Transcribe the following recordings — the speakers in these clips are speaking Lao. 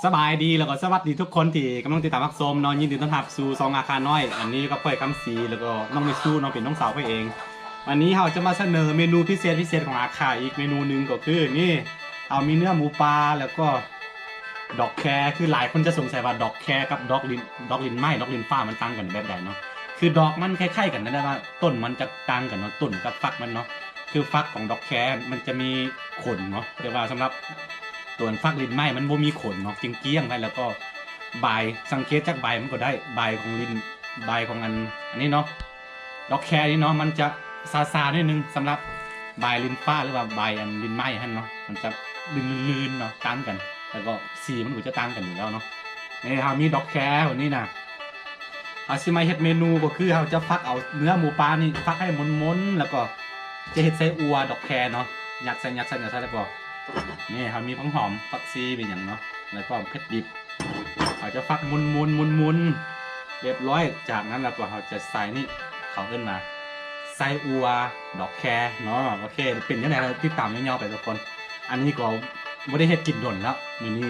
ສະບາຍດີ ແລ້ວກໍສະຫວັດດີທຸກຄົນທີ່ກຳລັງຕິດຕາມຮັບຊົມເນາະ. ຍິນດີຕ້ອນຮັບສູ່ຊ່ອງອາຄານ້ອຍ. ອັນນີ້ຢູ່ກັບຂ້ອຍ ຄຳສີ ແລ້ວກໍນ້ອງເມຊູເນາະ ເປັນນ້ອງສາວຂ້ອຍເອງ. ວັນນີ້ເຮົາຈະມາສະເໜີເມນູພິເສດພິເສດຂອງອາຄາອີກເມນູໜຶ່ງ ກໍຄືນີ້ ເຮົາມີເນື້ອໝູປ່າ ແລ້ວກໍດອກແຄ. ຄືຫຼາຍຄົນຈະສົງໄສວ່າດອກແຄກັບດອກລິ້ນ ດອກລິ້ນໄມ້ ດອກລິ້ນຟ້າມັນຕ່າງກັນແບບໃດເນາະ. ຄືດອກມັນຄ້າຍໆກັນ ແຕ່ວ່າຕົ້ນມັນຈະຕ່າງກັນເນາະ ຕົ້ນກັບຝັກມັນເນາະ. ຄືຝັກຂອງດອກແຄມັນຈະມີຂົນເນາະ ແຕ່ວ່າສຳລັບຕົວຝັກລິ້ນໄມ້ມັນບໍ່ມີຂົນເນາະ ຈະກ້ຽງໆໄວ້. ແລ້ວກໍໃບ ສັງເກດຈາກໃບມັນກໍໄດ້ ໃບຂອງລິ້ນ ໃບຂອງອັນ ອັນນີ້ເນາະ ດອກແຄນີ້ເນາະ ມັນຈະຊາໆໜ້ອຍໜຶ່ງ. ສຳລັບໃບລິ້ນຟ້າ ຫຼືວ່າໃບອັນລິ້ນໄມ້ຫັ້ນເນາະ ມັນຈະລື່ນໆເນາະ ຕ່າງກັນ. ແລ້ວກໍສີມັນກໍຈະຕ່າງກັນຢູ່ແລ້ວເນາະ. ນີ້ເຮົາມີດອກແຄແບບນີ້ນະ ເຮົາຊິມາເຮັດເມນູ ກໍຄືເຮົາຈະຟັກເອົາເນື້ອໝູປ່ານີ້ ຟັກໃຫ້ມົນໆ ແລ້ວກໍຈະເຮັດໃສ່ອົ່ວດອກແຄເນາະ ຍັດໃສ່ ຍັດໃສ່ ຍັດໃສ່. ແລ້ວກໍນີ້ເຮົາມີຜັກຫອມ ຜັກຊີ ມີຫຍັງເນາະ ແລ້ວກໍເຜັດດິບ ເຮົາຈະຟັກມົນໆ ມົນໆ ລຽບຮ້ອຍ. ຈາກນັ້ນແລ້ວກໍເຮົາຈະໃສ່ນີ້ ເຂົາເອີ້ນວ່າໃສ່ອົ່ວດອກແຄເນາະ. ໂອເຄ ເປັນຈັ່ງໃດ ຕິດຕາມຍາວໆໄປທຸກຄົນ. ອັນນີ້ກໍບໍ່ໄດ້ເຮັດກິນດົນແລ້ວ ມື້ນີ້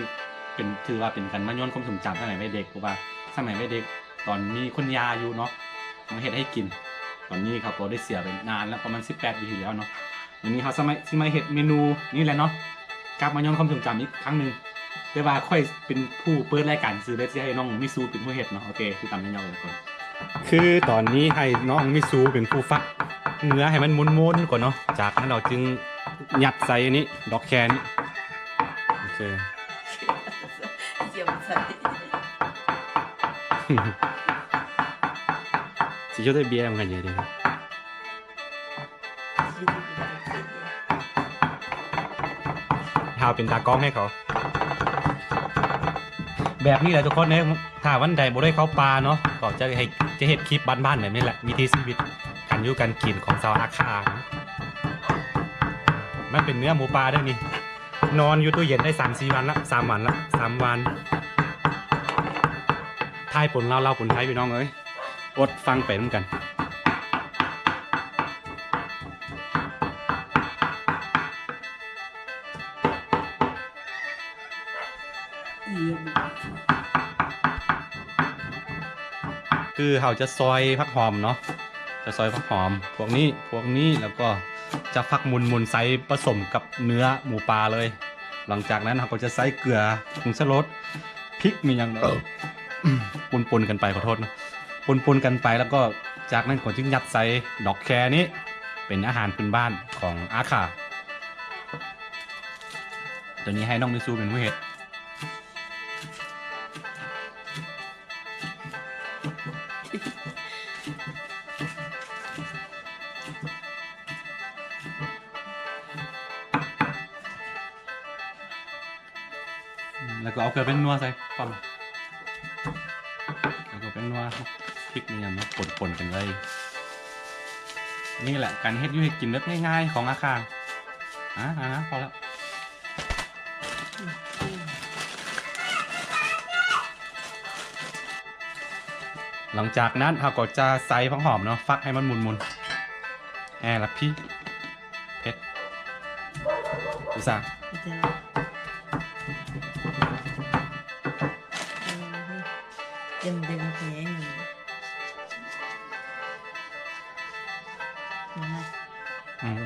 ເປັນ ຖືວ່າເປັນການມາຍ້ອນຄວາມຊົງຈຳສະໄໝໄວເດັກ ເພາະວ່າສະໄໝໄວເດັກ ຕອນມີຄຸນຍ່າຢູ່ເນາະ ມາເຮັດໃຫ້ກິນ. ຕອນນີ້ເຂົາກໍໄດ້ເສຍໄປນານແລ້ວ ປະມານສິບແປດປີທີ່ແລ້ວເນາະ. ວັນນີ້ເຮົາຊິມາ ຊິມາເຮັດເມນູນີ້ແຫຼະເນາະ ກັບມາຍ້ອນຄວາມຊົງຈຳອີກຄັ້ງໜຶ່ງ. ແຕ່ວ່າຂ້ອຍເປັນຜູ້ເປີດລາຍການຊື່ເລີຍ ຊິໃຫ້ນ້ອງມິຊູເປັນຜູ້ເຮັດເນາະ. ໂອເຄ ຕິດຕາມຍາວໆເລີຍທຸກຄົນ. ຄືຕອນນີ້ໃຫ້ນ້ອງມິຊູເປັນຜູ້ຟັກເນື້ອໃຫ້ມັນມົນໆກ່ອນເນາະ ຈາກນັ້ນເຮົາຈຶ່ງຍັດໃສ່ອັນນີ້ ດອກແຄນີ້. ໂອເຄ ສຽມໃສ່ ຊິຢົດໃຫ້ເບຍມັນກັນເຍາະເດ. ເຮົາເປັນຕາກ້ອງໃຫ້ເຂົາ ແບບນີ້ແຫຼະທຸກຄົນເອີຍ. ຖ້າວັນໃດບໍ່ໄດ້ເຂົ້າປ່າເນາະ ກໍຈະເຮັດ ຈະເຮັດຄລິບບ້ານໆແບບນີ້ແຫຼະ ວິຖີຊີວິດການຢູ່ການກິນຂອງຊາວອາຄາ. ມັນເປັນເນື້ອໝູປ່າເດີ້ນີ້ ນອນຢູ່ຕູ້ເຢັນໄດ້ສາມສີ່ວັນລະ ສາມວັນລະ ສາມວັນ. ໄທປົນລາວ ລາວປົນໄທ ພີ່ນ້ອງເອີຍ ອົດຟັງໄປນຳກັນ. ຄືເຮົາຈະຊອຍຜັກຫອມເນາະ ຈະຊອຍຜັກຫອມພວກນີ້ ພວກນີ້ ແລ້ວກໍຈະຟັກມົນໆໃສ່ປະສົມກັບເນື້ອໝູປ່າເລີຍ. ຫຼັງຈາກນັ້ນເຮົາກໍຈະໃສ່ເກືອ ຜົງສະຫຼົດ ພິກ ມີຫຍັງເນາະ ປົນໆກັນໄປ ຂໍໂທດເນາະ ປົນໆກັນໄປ. ແລ້ວກໍຈາກນັ້ນກໍຈຶ່ງຍັດໃສ່ດອກແຄນີ້ ເປັນອາຫານພື້ນບ້ານຂອງອາຄາ. ຕົວນີ້ໃຫ້ນ້ອງມິຊູເປັນຜູ້ເຮັດ. ແລ້ວກໍເອົາເກືອແປ້ງນົວໃສ່ກ່ອນ ແລ້ວກໍແປ້ງນົວ ພິກ ມີຫຍັງເນາະ ປົນໆກັນໄວ້. ນີ້ແຫຼະການເຮັດຢູ່ເຮັດກິນແບບງ່າຍໆຂອງອາຄາ. ອ່າໆ ພໍແລ້ວ. ຫຼັງຈາກນັ້ນເຮົາກໍຈະໃສ່ຜັກຫອມເນາະ ຟັກໃຫ້ມັນໝຸ່ນໆ ແອລະພີ ເຜັດ ອຸສາ ເຕັມເຕັມແຂງ ອືມ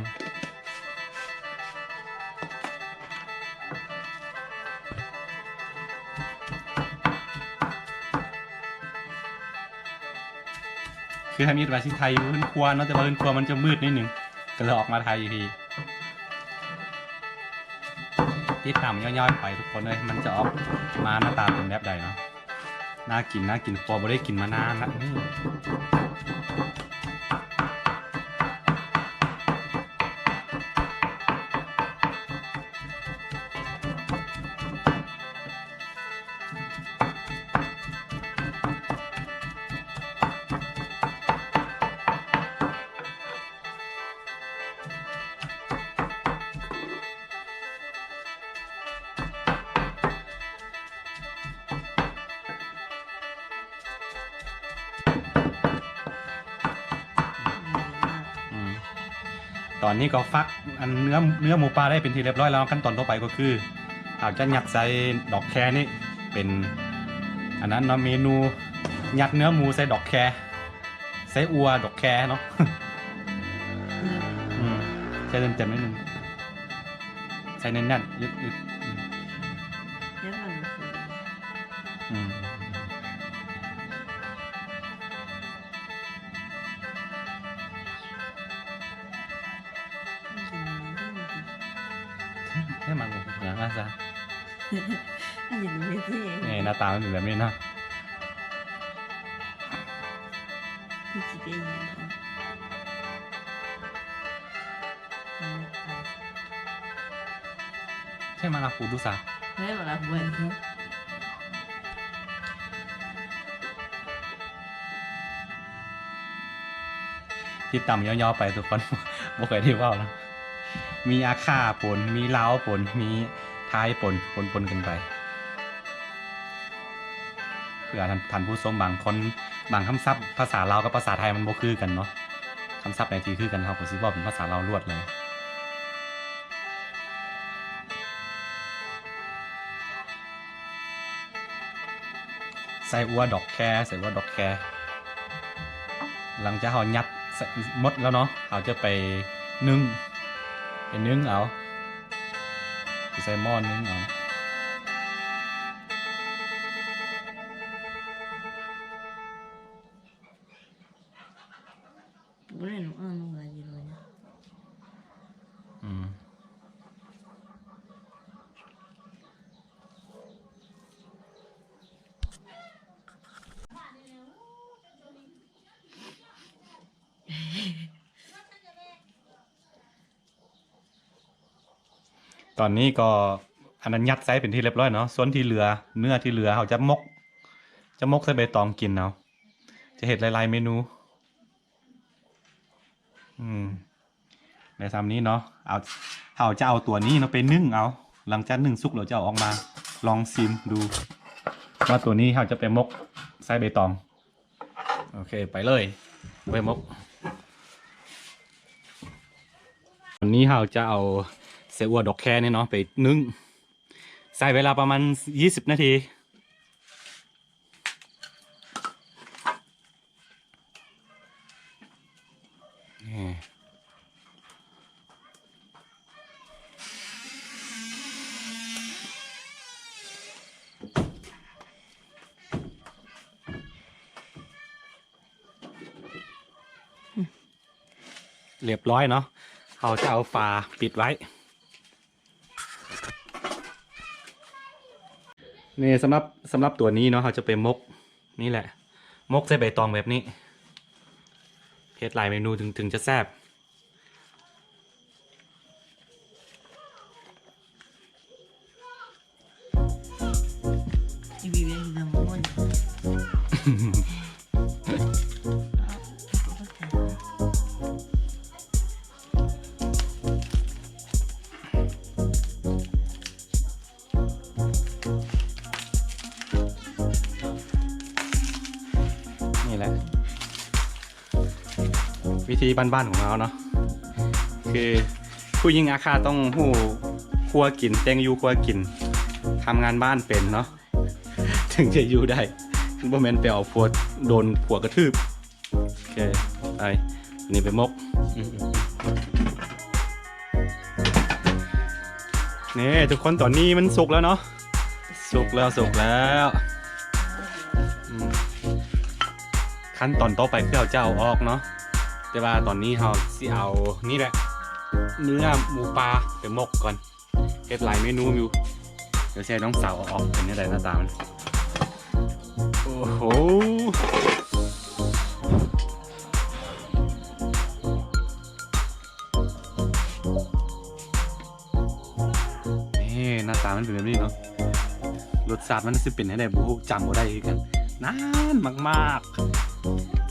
ຄືທຳອິດວ່າຊິຖ່າຍຢູ່ເຮືອນຄົວເນາະ ແຕ່ວ່າເຮືອນຄົວມັນຈະມືດໜ້ອຍໜຶ່ງ ກໍເລີຍອອກມາຖ່າຍຢູ່ພີ້. ຕິດຕາມຍາວໆໄປທຸກຄົນເອີຍ ມັນຈະອອກມາໜ້າຕາເປັນແບບໃດເນາະ. ໜ້າກິນ ໜ້າກິນ ເພາະບໍ່ໄດ້ກິນມານານລະ. ອືມ ຕອນນີ້ກໍຟັກອັນເນື້ອ ເນື້ອໝູປ່າໄດ້ເປັນທີ່ລຽບຮ້ອຍແລ້ວ. ຂັ້ນຕອນຕໍ່ໄປກໍຄື ເຮົາຈະຍັດໃສ່ດອກແຄນີ້ ປັນອັນນັ້ນເນາະ ເມນູຍັດເນື້ອໝູໃສ່ດອກແຄ ໃສ່ອົ່ວດອກແຄເນາະ. ອືມ ໃສ່ເຕັມໆໜ້ອຍໜຶ່ງ ໃສ່ແໜ້ນໆ ອືມ ອືມ ອືມ. ໃຫ້ມັນຫຍັງວ່າຊະ ອັນນີ້ເປັນຈັ່ງຊີ້ ນີ້ ໜ້າຕາມັນເປັນແບບນີ້ເນາະ. ມັນຊິເປັນຫຍັງເນາະ? ໃຫ້ມາລາຄູດູຊະ ໃຫ້ມາລາຄູ ຕິດຕາມຍາວໆໄປທຸກຄົນ ບໍ່ຄ່ອຍໄດ້ເວົ້ານະ ມີອາຂ້າປົນ ມີລາວປົນ ມີໄທປົນ ປົນໆກັນໄປ ເພື່ອທ່ານ ທ່ານຜູ້ຊົມບາງຄົນ ບາງຄຳສັບພາສາລາວກັບພາສາໄທມັນບໍ່ຄືກັນເນາະ. ຄຳສັບໃດທີ່ຄືກັນ ເຮົາກໍຊິເວົ້າເປັນພາສາລາວລວດເລີຍ. ໃສ່ອົ່ວດອກແຄ ໃສ່ອົ່ວດອກແຄ. ຫຼັງຈາກເຮົາຍັດໝົດແລ້ວເນາະ ເຮົາຈະໄປໜຶ້ງ ໄປໜຶ້ງເອົາ ໃສ່ໝໍ້ໜຶ້ງເອົາ. ອືມ ຕອນນີ້ກໍອັນນັ້ນຍັດໃສ່ເປັນທີ່ລຽບຮ້ອຍເນາະ ສ່ວນທີ່ເຫຼືອ ເນື້ອທີ່ເຫຼືອເຮົາຈະໝົກ ຈະໝົກໃສ່ໃບຕອງກິນເອົາ ຈະເຮັດຫຼາຍໆເມນູ. ອືມ ໄດ້ສ່ຳນີ້ເນາະ ເອົາ ເຮົາຈະເອົາຕົວນີ້ເນາະໄປໜຶ້ງເອົາ ຫຼັງຈາກໜຶ້ງສຸກແລ້ວຈະເອົາອອກມາ ລອງຊີມດູວ່າຕົວນີ້ເຮົາຈະໄປໝົກໃສ່ໃບຕອງ. ໂອເຄ ໄປເລີຍ ໄປໝົກ. ອັນນີ້ເຮົາຈະເອົາໃສ່ອົ່ວດອກແຄນີ້ເນາະໄປໜຶ້ງ ໃຊ້ເວລາປະມານຊາວນາທີ. ລຽບຮ້ອຍເນາະ ເຮົາຈະເອົາຝາປິດໄວ້. ນີ້ ສຳລັບ ສຳລັບຕົວນີ້ເນາະ ເຮົາຈະໄປໝົກ ນີ້ແຫຼະ ໝົກໃສ່ໃບຕອງແບບນີ້ ເຮັດຫຼາຍເມນູເຖິງ ເຖິງຈະແຊບ. ນີ້ແຫຼະ ວິທີບ້ານໆຂອງເຮົາເນາະ ຄືຜູ້ຍິງອາຂ້າຕ້ອງຮູ້ຄົວກິນ ແຕ່ງຢູ່ຄົວກິນ ທຳງານບ້ານເປັນເນາະ ເຖິງຈະຢູ່ໄດ້ ຄັນບໍ່ແມ່ນໄປເອົາຜົວ ໂດນຜົວກະຖືບ. ໂອເຄ ໄປ ນີ້ໄປໝົກ. ນີ້ທຸກຄົນ ຕອນນີ້ມັນສຸກແລ້ວເນາະ ສຸກແລ້ວ ສຸກແລ້ວ. ອືມ ຂັ້ນຕອນຕໍ່ໄປຄືເຮົາຈະເອົາອອກເນາະ ແຕ່ວ່າຕອນນີ້ເຮົາຊິເອົານີ້ແຫຼະ ເນື້ອໝູປ່າໄປໝົກກ່ອນ. ເຮັດຫຼາຍເມນູຢູ່ ດຽວຊິໃຫ້ນ້ອງສາວເອົາອອກ ເປັນຈັ່ງໃດໜ້າຕາມັນ. ໂອ້ໂຫ ນີ້ ໜ້າຕາມັນເປັນແບບນີ້ເນາະ ລົດຊາດມັນຊິເປັນຈັ່ງໃດບໍ່ຮູ້ ຈຳບໍ່ໄດ້ຄືກັນ ນານມາກ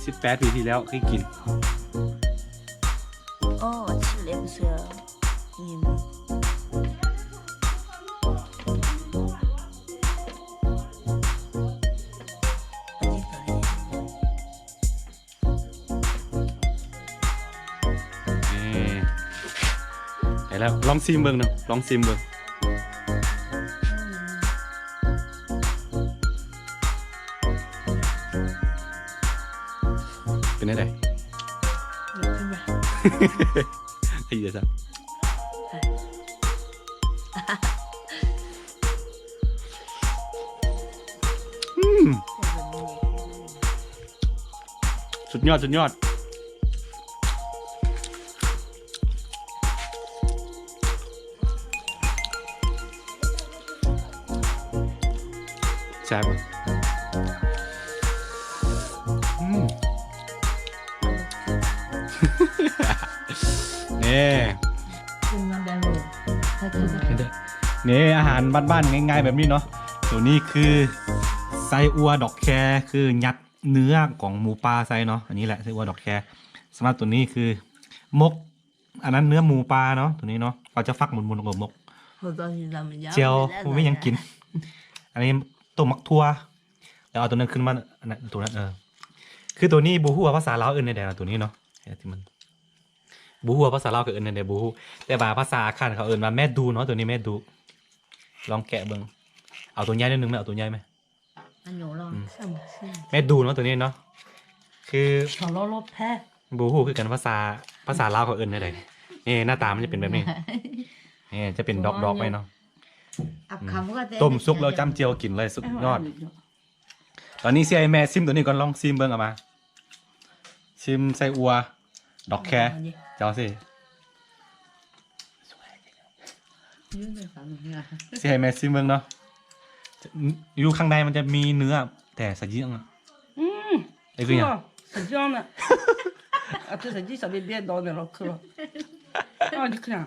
ໆ ສິບແປດປີທີ່ແລ້ວເຄີຍກິນ. ອໍ ນີ້ ໄດ້ແລ້ວ ລອງຊີມເບິ່ງເນາະ ລອງຊີມເບິ່ງ. ແນວໃດ? ອາຍຸຊະ ອືມ ສຸດຍອດ ສຸດຍອດ. ແຊບ ອືມ ນີ້ ກິນນຳໄດ້ເລີຍ ນີ້ອາຫານບ້ານໆ ງ່າຍໆ ແບບນີ້ເນາະ. ໂຕນີ້ຄືໄສ້ອົ່ວດອກແຄ ຄືຍັດເນື້ອຂອງໝູປ່າໃສ່ເນາະ. ອັນນີ້ແຫຼະໄສ້ອົ່ວດອກແຄ. ສຳລັບໂຕນີ້ຄືໝົກ ອັນນັ້ນເນື້ອໝູປ່າເນາະ ໂຕນີ້ເນາະ ເຂົາຈະຟັກໝຸນໆ ແລ້ວກໍໝົກ ແຈ່ວ ບໍ່ມີຫຍັງກິນ. ອັນນີ້ຕົ້ມໝາກຖົ່ວ ແລ້ວເອົາໂຕນັ້ນຂຶ້ນມາ ອັນນັ້ນ ໂຕນັ້ນ ເອີ ຄືໂຕນີ້ບໍ່ຮູ້ວ່າພາສາລາວເອີ້ນແນວໃດເນາະ ໂຕນີ້ເນາະ ທີ່ມັນ ບໍ່ຮູ້ວ່າພາສາລາວເຂົາເອີ້ນແນວໃດ ບໍ່ຮູ້ ແຕ່ວ່າພາສາອາຂ່ານເຂົາເອີ້ນວ່າແມ່ດູເນາະ ໂຕນີ້ແມ່ດູ. ລອງແກະເບິ່ງ ເອົາໂຕໃຫຍ່ໜ້ອຍໜຶ່ງແມ່ ເອົາໂຕໃຫຍ່ແມ່. ອືມ ແມ່ດູເນາະ ໂຕນີ້ເນາະ ຄືບໍ່ຮູ້ຄືກັນ ພາສາ ພາສາລາວເຂົາເອີ້ນແນວໃດ. ນີ້ໜ້າຕາມັນຈະເປັນແບບນີ້ ນີ້ຈະເປັນດອກໆ ໄວ້ເນາະ. ອືມ ຕົ້ມສຸກແລ້ວຈ້ຳແຈ່ວກິນເລີຍ ສຸດຍອດ. ຕອນນີ້ຊິໃຫ້ແມ່ຊິມໂຕນີ້ກ່ອນ ລອງຊິມເບິ່ງ ເອົາມາ ຊິມໄສ້ອົ່ວດອກແຄ ເຈົ້າຊິ ຊິໃຫ້ແມ່ຊິມເບິ່ງເນາະ. ຢູ່ຂ້າງໃນມັນຈະມີເນື້ອ ແຕ່ສະຈິອະ ອືມ ເອີ ຄືຫຍັງ ສະຈິອະ ອາ ສະຈິ ສະເບຍ ເບຍ ດອນ ເນາະ ຄື ອາ ຄືຫຍັງ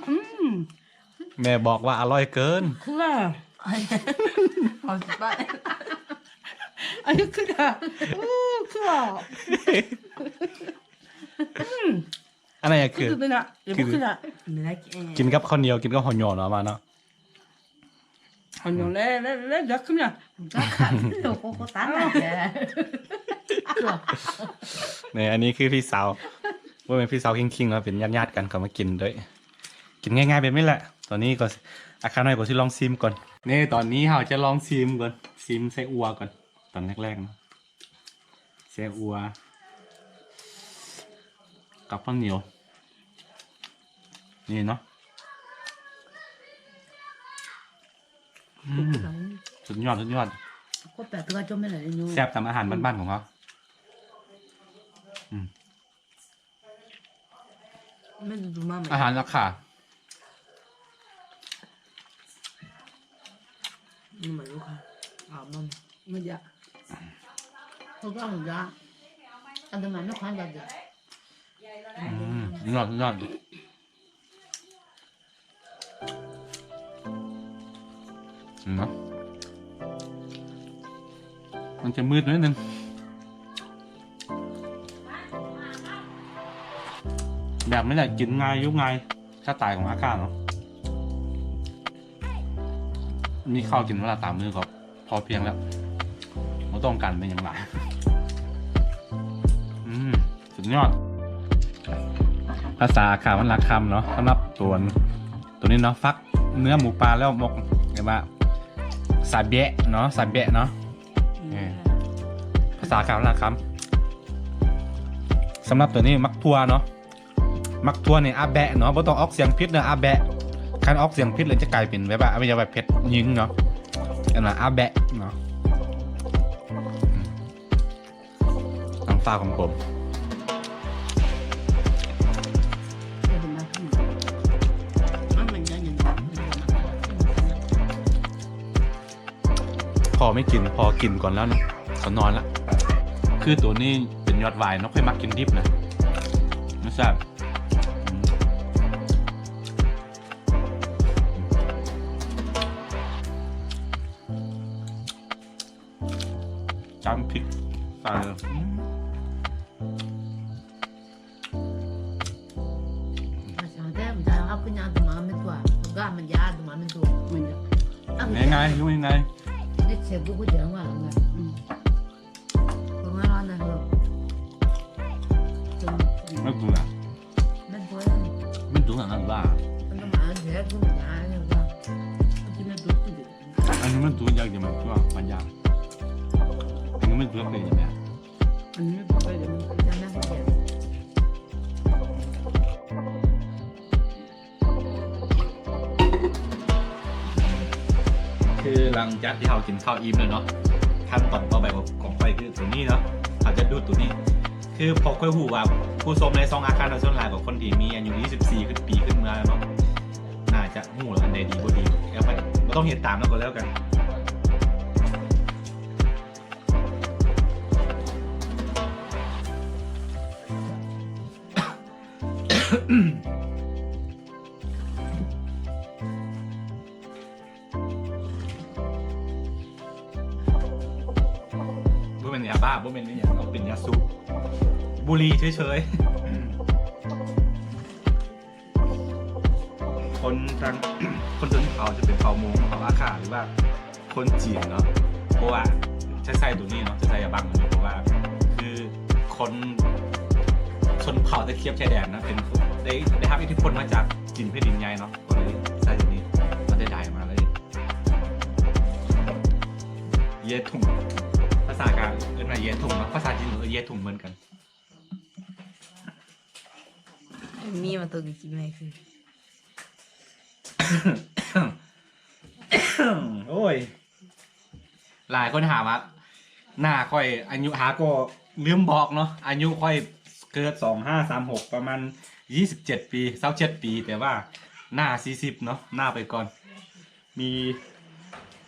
ອືມ ແມ່ບອກວ່າອະລ່ອຍເກີນ ຄື ເອົາຊິໄປ ອາ ຄື ອື ຄື ອືມ ອັນນັ້ນຄື ຄືເປັນອະ ຄື ຄື ກິນກັບເຂົ້າໜຽວ ກິນກັບເຂົ້າໜຽວເນາະ ມາເນາະ ເຂົ້າໜຽວແລ້ວ ແລ້ວ ແລ້ວຢາກຂຶ້ນນະ ນີ້ ອັນນີ້ຄືພີ່ສາວ ບໍ່ແມ່ນພີ່ສາວຄິງໆ ເນາະ ເປັນຍາດໆ ກັນ ເຂົາມາກິນດ້ວຍ ກິນງ່າຍໆ ແບບນີ້ແຫຼະ. ຕອນນີ້ກໍ ອາຄານ້ອຍກໍຊິລອງຊິມກ່ອນ ນີ້ ຕອນນີ້ເຮົາຈະລອງຊິມກ່ອນ ຊິມໄສ້ອົ່ວກ່ອນ ຕອນແລກໆ ເນາະ. ແຊອັວກັບເຂົ້າໜຽວ ນີ້ເນາະ ອືມ ສຸດຍອດ ສຸດຍອດ ແຊບຕາມອາຫານບ້ານໆ ຂອງເຮົາ ອືມ. ອາຫານລາຄາ ອືມ ຍອດ ຍອດ ເຫັນບໍ່? ມັນຈະມືດໜ້ອຍໜຶ່ງ ແບບນີ້ແຫຼະ ກິນງ່າຍ ຢູ່ງ່າຍ ສະໄຕຂອງອາຄາເນາະ ມີເຂົ້າກິນເວລາຕາມມື້ກໍພໍພຽງແລ້ວ ບໍ່ຕ້ອງການແມ່ນຫຍັງຫຼາຍ ອືມ ສຸດຍອດ ພາສາອາຄາມັນລາຄຳເນາະ ສຳລັບຕົວ ຕົວນີ້ເນາະ ຟັກເນື້ອໝູປ່າແລ້ວໝົກ ເອີ້ນວ່າ ສາແບະເນາະ ສາແບະເນາະ ອືມ ເອີ ພາສາອາຄາມັນລາຄຳ ສຳລັບຕົວນີ້ໝາກຖົ່ວເນາະ ໝາກຖົ່ວນີ້ອາແບະເນາະ ບໍ່ຕ້ອງອອກສຽງຜິດເດີ ອາແບະ ຄັນອອກສຽງຜິດແລ້ວຈະກາຍເປັນແບບວ່າອະໄວຍະວະເພດຍິງເນາະ ເອີ້ນວ່າອາແບະເນາະ ອືມ. ທາງຟ້າຂອງຜົມ ພໍ່ໄມ່ກິນ ພໍ່ກິນກ່ອນແລ້ວນະ ເຂົານອນລະ ຄືໂຕນີ້ເປັນຍອດວາຍເນາະ ຂ້ອຍມັກກິນດິບນະ ມັນແຊບ. ຈ້ຳພິກໃສ່ ອືມ ງ່າຍໆ ຢູ່ງ່າຍໆ ອືມ. ແມ່ນດູນະ ແມ່ນດູນະ ນັ້ນວ່າ ອັນນີ້ມັນຕູຢາກຈະມາຕົວະ ມັນຢາກ ອັນນີ້ມັນ ເລືອກເປັນຫຍັງແດ່? ອັນນີ້ບໍ່ຄ່ອຍໄດ້ ມັນຄືຈະໜ້າເກັບ. ຄືຫຼັງຈາກທີ່ເຮົາກິນເຂົ້າອີ່ມແລ້ວເນາະ, ຂັ້ນຕອນຕໍ່ໄປຂອງຂ້ອຍຄືໂຕນີ້ເນາະ, ເຮົາຈະດູດໂຕນີ້. ຄືພໍຂ້ອຍຮູ້ວ່າຜູ້ຊົມໃນຊ່ອງອາຄານ ສ່ວນຫຼາຍກວ່າຄົນທີ່ມີອາຍຸຊາວສີ່ຂຶ້ນ ປີຂຶ້ນມາເນາະ, ໜ້າຈະຮູ້ແລ້ວອັນໃດດີບໍ່ດີ, ແລ້ວໄປ ບໍ່ຕ້ອງເຮັດຕາມແລ້ວກໍແລ້ວກັນ. ບໍ່ແມ່ນຢາບ້າ ບໍ່ແມ່ນອີ່ຫຍັງເນາະ, ເປັນຢາສູບ ບຸຫຼີ່ເສີຍໆ. ຄົນທາງ ຄົນຊົນເຜົ່າຈະເປັນເຜົ່າມົ້ງ ເຜົ່າອາຂ່າ ຫຼືວ່າຄົນຈີນເນາະ, ເພາະວ່າຈະໃຊ້ໂຕນີ້ເນາະ, ຈະໃຊ້ຢາບັ້ງໂຕນີ້ ເພາະວ່າຄືຄົນຊົນເຜົ່າຕະເຂບຊາຍແດນນະ ເປັນ ໄດ້ ໄດ້ຮັບອິດທິພົນມາຈາກຈີນແຜ່ນດິນໃຫຍ່ເນາະ, ກໍເລີຍໃຊ້ໂຕນີ້ ມັນໄດ້ໄດ້ມາເລີຍ. ເຢທຸງ ພາສາກາງເອີ້ນວ່າເຢທຸງເນາະ, ພາສາຈີນເອີ້ນເຢທຸງເໝືອນກັນ. ມີມາຕົກຢູ່ທີ່ແມ່ຄື ໂອ້ຍ ຫຼາຍຄົນຖາມວ່າ ໜ້າຂ້ອຍອາຍຸ ຫາກໍລືມບອກເນາະ, ອາຍຸຂ້ອຍເກີດສອງຫ້າສາມຫົກ ປະມານຊາວເຈັດປີ ຊາວເຈັດປີ, ແຕ່ວ່າໜ້າສີ່ສິບເນາະ, ໜ້າໄປກ່ອນ. ມີ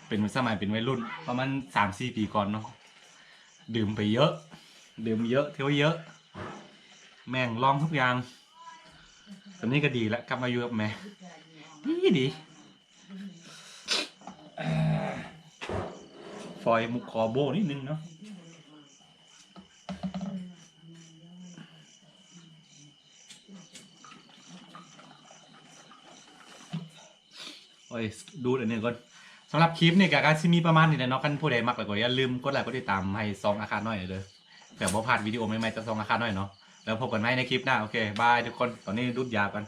ເປັນສະໄໝເປັນໄວລຸ້ນ ປະມານສາມສີ່ປີກ່ອນເນາະ, ດື່ມໄປເຍອະ ດື່ມເຍອະ ທ່ຽວເຍອະ ແມ່ງລອງທຸກຢ່າງ. ສ່ຳນີ້ກໍດີລະ ກັບມາຢູ່ກັບແມ່ ດີ ດີ. ຟອຍມຸກຂໍໂບ້ນິດໜຶ່ງເນາະ. ໂອ້ຍ ດູດອັນນີ້ກ່ອນ. ສຳລັບຄລິບນີ້ກໍ ກໍຊິມີປະມານນີ້ແຫຼະເນາະ, ຄັນຜູ້ໃດມັກແລ້ວກໍຢ່າລືມກົດໄລກົດຕິດຕາມໃຫ້ຊ່ອງອາຄານ້ອຍເດີ ເພື່ອບໍ່ພາດວິດີໂອໃໝ່ໆຈາກຊ່ອງອາຄານ້ອຍເນາະ. ແລ້ວພົບກັນໃໝ່ໃນຄລິບໜ້າ. ໂອເຄ ບາຍທຸກຄົນ, ຕອນນີ້ດູດຢາກ່ອນ.